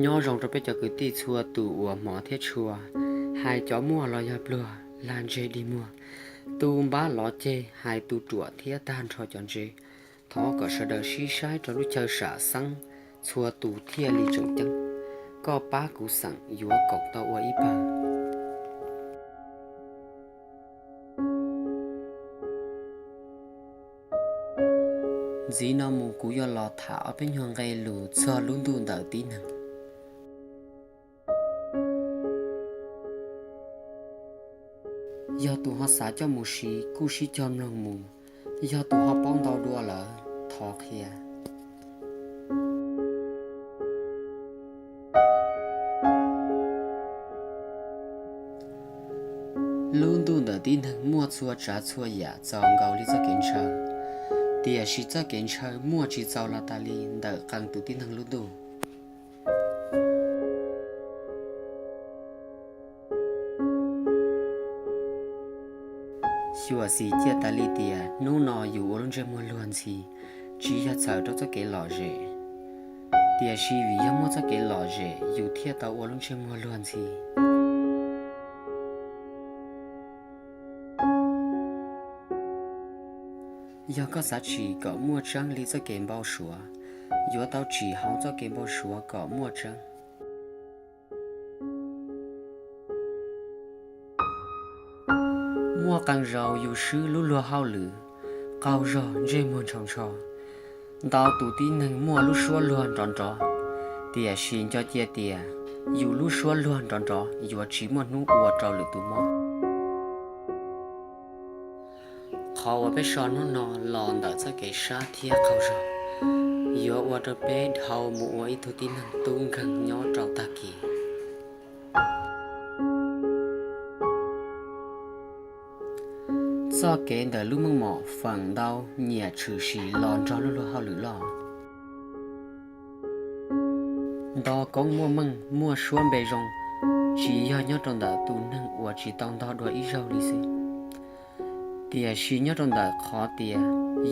Nyob zoo rau peb cov kwv tij txhua tus uas hmov thiab tshua, hais cov muaj los yog pluag, lag ntseg dig muag, tu npab lov ceg, hais tu ruam thiab tag nrho cov ntse. Thov kom sawv daws sib saib rau lub chaw sam xeeb, txhua tus thiaj li tseem ceeb. Koj pab kuv xeem yuav koom tau ua ib pawg. Ntxiv no mus kuv yuav los tham ob peb nyuag nqe lus txog lub ntuj ntawm tib neeg. Yog tus ho xav coj mus siv kuj sib cog mloog mus, yog tus ho paub ntau dua lawm thov qhia. Lub ntuj ntawm tib neeg muaj txhua tsav txhua yam txaus nkaus li txoj kev ntshaw, tiam sis txoj kev ntshaw muaj tsis txaus los tas li ntawm qee tus tib neeg lub ntuj. Xyuam xim ciaj tas li tias hnub no yus ua lub ntsej muag luag ntxhi, tsis yog txhawm rau txoj kev lom zem, tiam sis vim yog muaj txoj kev lom zem yus thiaj tau ua lub ntsej muag luag ntxhi. Yog koj xav tsim kom muaj tseeb li txoj kev npau suav, yuav tau tsim hauv txoj kev npau suav kom muaj tseeb. Muaj qee zaus yus swb lub luag hauj lwm, qaug zog ntsej muag ntshaus ntsho. Ntau tus tib neeg muaj lub suab luag nrov nrov, tiam sis nco cia tias yus lub suab luag nrov nrov yuav tsis muaj hnub ua rau lwm tus mob. Qhov uas peb so hnub no los ntawm txoj kev sab thiab qaug zog, yuav ua rau peb dhau mus ua ib tug tib neeg tub nkeeg nyob rau tag kis. Txoj kev ntawm lub meej mom feem ntau nyiam tshwm sim los nrog lub luag hauj lwm loj. Nto koob muaj meej muaj suab npe zoo, tsis yog nyob rau ntawm tus neeg uas tsis tau ntog dua ib zaug li xwb, tiam sis nyob rau ntawm qhov tias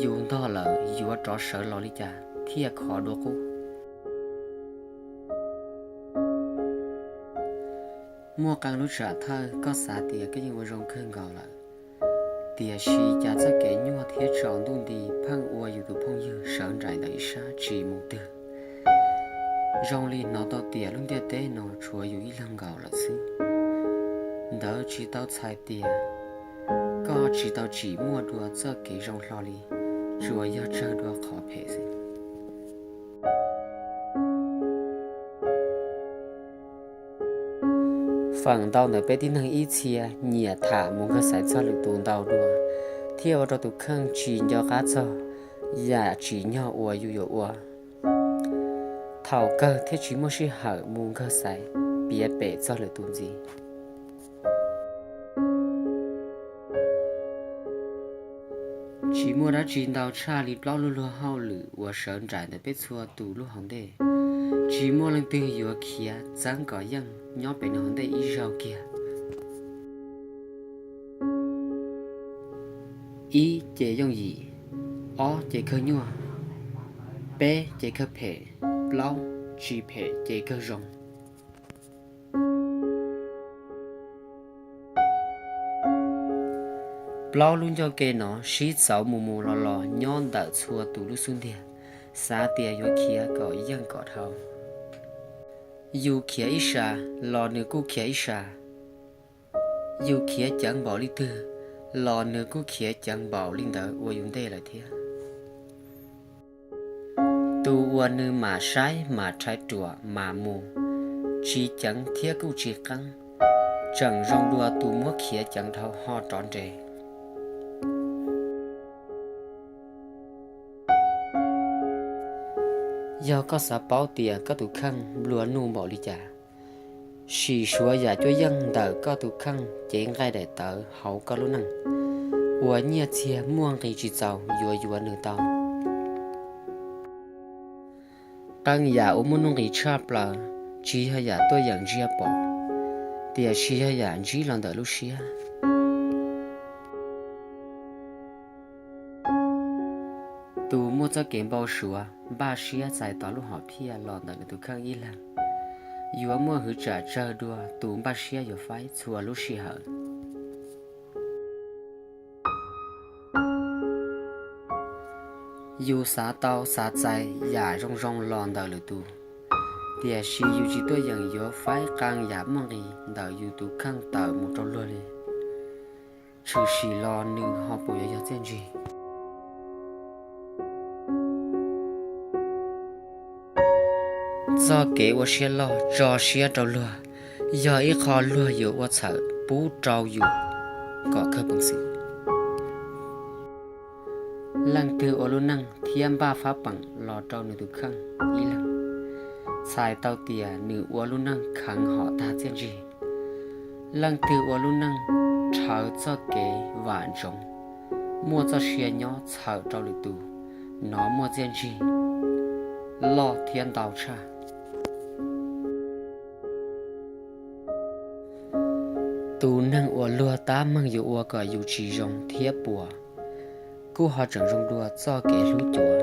yus ntog lawm yuav rov sawv los li cas thiaj khov dua qub. Muaj qee lub tsam thawj koj xav tias koj yeej ua zoo kawg nkaus lawm, tiam sis cas txoj kev nyuaj thiab tsaus ntuj nti pheej ua yus tus phooj ywg sawv nraim ntawm ib sab tsis mus twg. Zoo li hnov tau tias lub ntiaj teb no tshuav yus ib leeg nkaus lawm xwb. Ntawd tsis tau txhais tias koj tsis tau tsim muaj dua txoj kev zoo hlo li, tsuas yog tsawg dua qhov phem xwb. Feem ntau ntawm peb tib neeg ib txhia nyiam tham mus nkag xaiv txog lwm tus ntau dua, thiaj ua rau tus kheej tsis nco qab txog yam tsim nyog uas yus yuav ua. Thaum kawg thiaj tsis muaj sij hawm mus nkag xaiv piav pem txog lwm tus ntxiv. Tsis muaj dab tsi ntau tshaj li plaub lub luag hauj lwm uas sawv nraim ntawm peb txhua tus lub hauv ntej. Tsis muaj leej twg yuav khiav txeeb kom yeej nyob pem nws hauv ntej ib zaug kiag. Ib, ces yooj yim. Ob, ces kawg nyuaj. Peb, ces kawg phem. Plaub, tsis phem ces kawg zoo. Plaub lub ncauj ke no sib txauv mus mus los los nyob ntawm txhua tus lub xub ntiag, xav tias yuav khiav kom yeej kom dhau. Yus khiav ib sas los nws kuj khiav ib sas. Yus khiav ceev npaum li twg los nws kuj khiav ceev npaum li ntawd ua yus ntej lawm thiab. Tus uas nws mam saib mam rhais ruam mam mus, tsis ceev thiab kuj tsis qeeb, tseem zoo dua tus muab khiav ceev dhau ho rov nres. Yog koj xav paub tias koj tus kheej nplua nuj npaum li cas, sim suav yam cuab yeej ntawm koj tus kheej cev nqaij daim tawv hauv koj lub neej, uas nyiaj txiag muaj nqis tsis txaus yuav yuav nws tau. Qee yam uas muaj nuj nqis tshaj plaws tsis yog yam tuaj yeem ntsia pom, tiam sis yog yam ntsib los ntawm lub siab. Tus muaj txoj kev npau suav npaj siab txais tos lub hom phiaj los ntawm nws tus kheej ib leeg, yuav muaj hwv tsam tsawg dua tus npaj siab yuav faib txhua lub sij hawm. Yus xav tau xav txais yam zoo zoo los ntawm lwm tus, tiam sis yus tsis tuaj yeem yuav faib qee yam muaj nqis ntawm yus tus kheej tawm mus rau luag li, tshwm sim los nws ho puas yuav yog txiaj ntsig? Txoj kev ua siab loj tso siab rau luag yog ib qho luag yuav ua txhawm pub rau yus kom kawg peev xwm. Leej twg ua lub neej thiab npaj fab peem los rau nws tus kheej ib leeg, txhais tau tias nws ua lub neej kheev hom tag txiaj ntsig. Leej twg ua lub neej rhawv txoj kev vam ntsoov, muaj txoj sia nyob txhawm rau lwm tus, nov muaj txiaj ntsig loj thiab ntau tshaj. Tus neeg uas luag tab meeg yuav ua kom yus tsis zoo thiab puas, kuj ho tseem zoo dua txoj kev hlub cuav.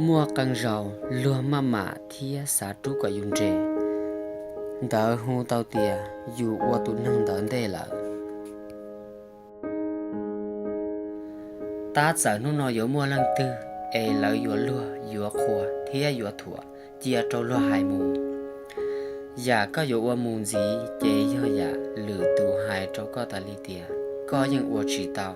Muaj qee zaus luag maj mam thiab xav rub kom yus nres, ntawd hu tau tias yus ua tus neeg ntawd ntej lawm. Tab txawm hnub no yuav muaj leej twg es lawv yuav luag yuav qhuas thiab yuav thuam cia rau luag hais mus, yam koj yuav ua mus ntxiv ces yog yam lwm tus hais rau koj tas li tias koj yeej ua tsis tau.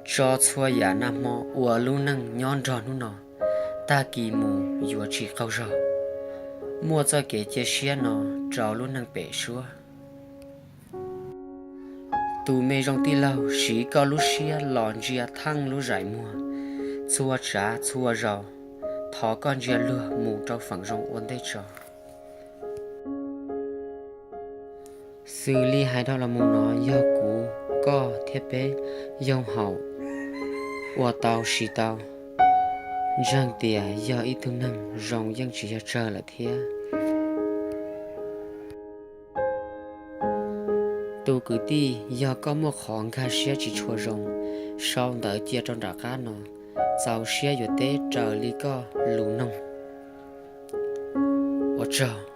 Tso txhua yam nag hmo ua lub neej nyob nrog hnub no, tag kis mus yuav tsis qaug zog. Muaj txoj kev cia siab no rau lub neej pem suab. Tus me zoo tij laug, siv koj lub siab los ntsia theej lub zais muag, txhua tsav txhua zaus, thov koj ntsia luag mus rau feem zoo ua ntej tso. Xws li hais dhau los mus no, yog kuv, koj thiab peb yooj haum ua tau siv tau, ntseeg tias yog ib tug neeg zoo yeej tsis yog tsawg lawm thiab. Tus kwv tij, yog koj muaj qhov nkag siab tsis tshua zoo, sau ntawv cia rau nram qab no, txaus siab yuav teb raws li koj lus noog. Ua tsaug.